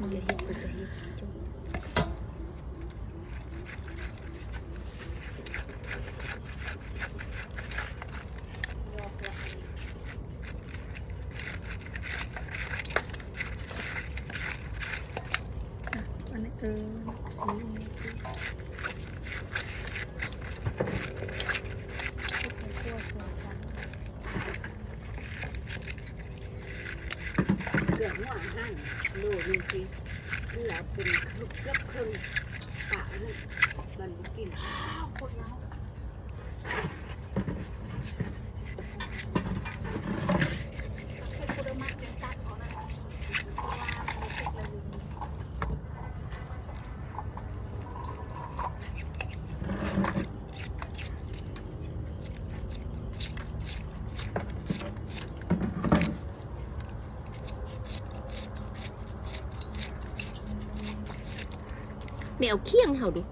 ມັນຈະເຮັດ ມັນຈະເຮັດຈົບ. ອັນນີ້ ເອີ ສີອັນນີ້ ເກືອບຫົວຫັ້ນໂລໜຶ່ງຊິ ເຫຼືອເປັນເກືອບເຄິ່ງປາກຫັ້ນ ມັນບໍ່ກິນ. ແມ່ເອົາຄຽງເຮົາດຸ. ເອີ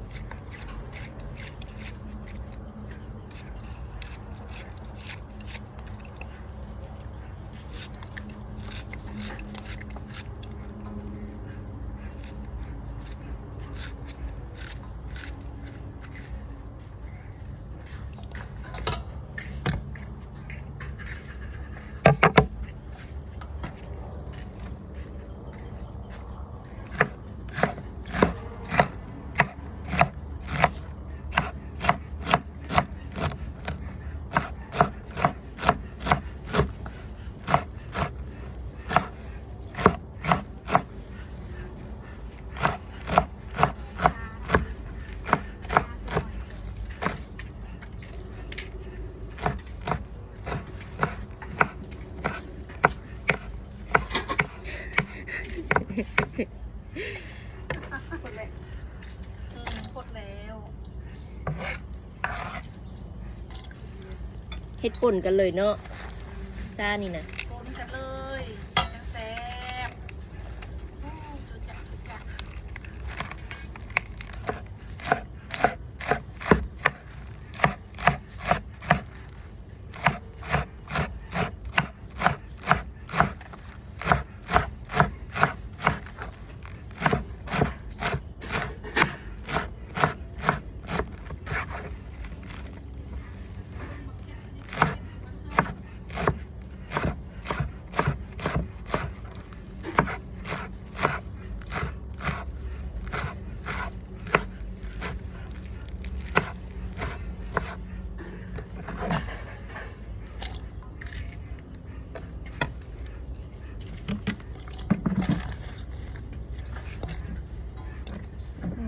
ເຮັດປົນກັນເລີຍເນາະ ຊານີ້ນະ ປົນກັນເລີຍ ຈັ່ງແຊບ. ໂອ້ ຈຸຈະ ຈຸຈະ.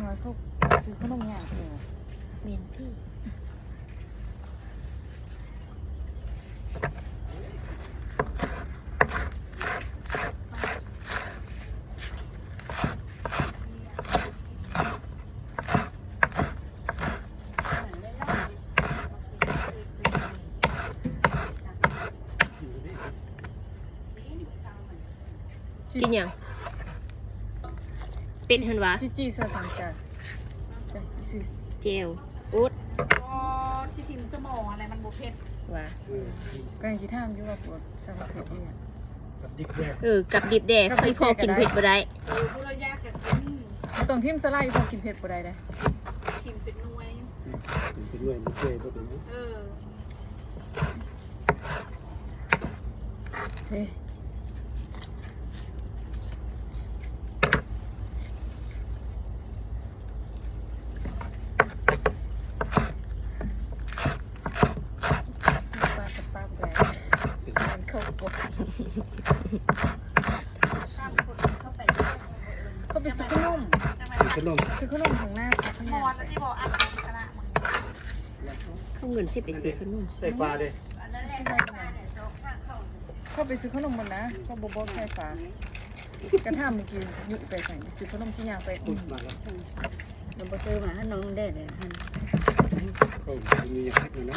ນ້ອຍເຂົາຊື້ຂະໜົມຫຍັງເອີ ເມັນຄື ກິນຫຍັງ? ເປັດຫັ້ນຫວາ? ຈີຈີ ຊາວສາມຈານ ແຈ່ວ ໂອດ ບໍ່ ຊິຖິ້ມສະໝໍຫັ້ນແຫຼະ ມັນບໍ່ເຜັດຫວາ? ເອີ ກໍຍັງຊິຖາມຢູ່ວ່າ ໂອດ ຊາວເຜັດອີ່ຫຍັງ? ກັບດິບແດ່ ເອີ ກັບດິບແດ່ ກັບດິບແດ່ ອີ່ພໍ່ກິນເຜັດບໍ່ໄດ້ ເອີ ຜູ້ລະຢາກກໍກິນ ບໍ່ຕ້ອງຖິ້ມສະຫຼາຍ ອີ່ພໍ່ກິນເຜັດບໍ່ໄດ້ເດ້ ຖິ້ມເປັນໜ່ວຍ ອືມ ຖິ້ມເປັນໜ່ວຍ ບໍ່ເປື່ອຍ ບໍ່ເປັນຫຍັງ ເອີ. ເທ ປາກະປາກແດງ ເປັນການເຂົ້າກົດ ເຂົາໄປຊື້ຂະໜົມ ຊື້ຂະໜົມ ຊື້ຂະໜົມຂ້າງໜ້າພັກ ມອດແລ້ວຕິບໍ່ ອັນນີ້ຄະນະມຶງ ເອົາເງິນຊິໄປຊື້ຂະໜົມ ໃສ່ຝາເດ້ ເຂົາໄປຊື້ຂະໜົມໝົດນະ ເຂົາບໍ່ບອກໃສ່ຝາ ກະຖາມມື້ກີ້ຢູ່ໄປໃສ ຊື້ຂະໜົມຊິຍ່າງໄປ ມັນບໍ່ຊື້ມາໃຫ້ນ້ອງແດ່ເລີຍ ເຂົາມີຫຍັງເຮັດຢູ່ນະ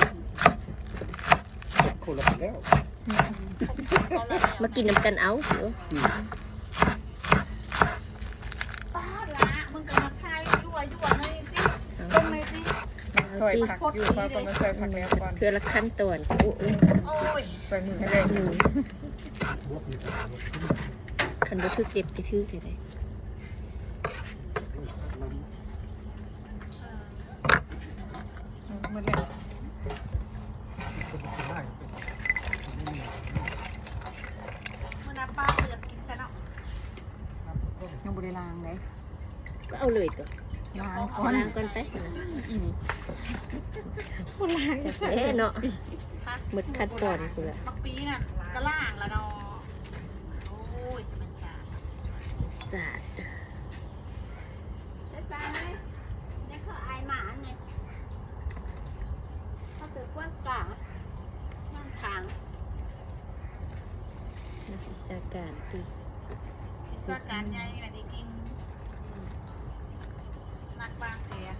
ຄົນລະແລ້ວ ມາກິນນຳກັນເອົາ ອືມ. ປ້າຫຼະ ມຶງກໍມາຖ່າຍຍົວໆ ໜ້ອຍຕິ ເບິ່ງໜ້ອຍຕິ ຊອຍຜັກຢູ່ ປ້າກໍມາຊອຍຜັກແລ້ວກ່ອນ ເທື່ອລະຂັ້ນຕອນ ໂອ້ຍ ໂອ້ຍ ຊອຍມືໃຫ້ແດ່ ອືມ ຄັນບໍ່ຖືກເດັບຊິຖືກແທ້ໃດ. ເອີ ໝົດແລ້ວ ມື້ໜ້າປ້າເຫຼືອກິນຊະເນາະ ຍັງບໍ່ໄດ້ລ້າງເດ້ ກໍເອົາເລີຍຕົວະ ລ້າງກ່ອນ ລ້າງກ່ອນໄປຊັ້ນນະ ອີ່ນີ້ ບໍ່ລ້າງ ແທ້ເນາະ ໝົດຂັ້ນຕອນພຸ້ນລະ ບັກປີນັ້ນກໍລ້າງລະເນາະ ໂອ້ຍ ມັນສາດ ສາດ ໃສ່ປາເລີຍ ແລ້ວເຂົາອາຍໝາອັນນີ້ ເຂົາໄປກວດກາ ນຳທາງ ນັກວິຊາການຕິ ວິຊາການໃຫຍ່ລະຕິ ເກັ່ງ ອືມ ນັກວາງແຜນ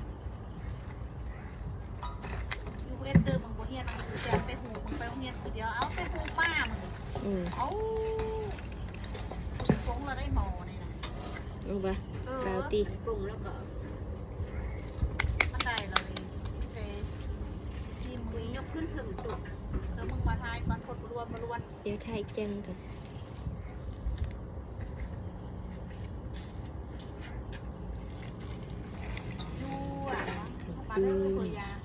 ຢູ່ເອັດເຕີ ມຶງບໍ່ຮຽນໜັງສື ແຕ່ເອົາແຕ່ຫູ ມຶງໄປໂຮງຮຽນຜູ້ດຽວ ເອົາແຕ່ຫູປ້າ ມຶງ ອືມ ເອົາ ປຸງລົງລະໄດ້ໝໍນີ້ນະ ເອົາບໍ່ ເອີ ເອົາຕິ ປຸງແລ້ວກໍ ມັນໄດ້ລະນີ້ ເອີ ຊິມ ປຸງຍົກຂຶ້ນເທິງຕົວະ ເອີ ມຶງມາຖ່າຍກ່ອນ ຄົນບໍ່ລວມ ບໍ່ລວມ ດຽວຖ່າຍແຈ້ງກ່ອນ ຢູ່ ອືມ ປາເດີ ຕົວຢ່າງ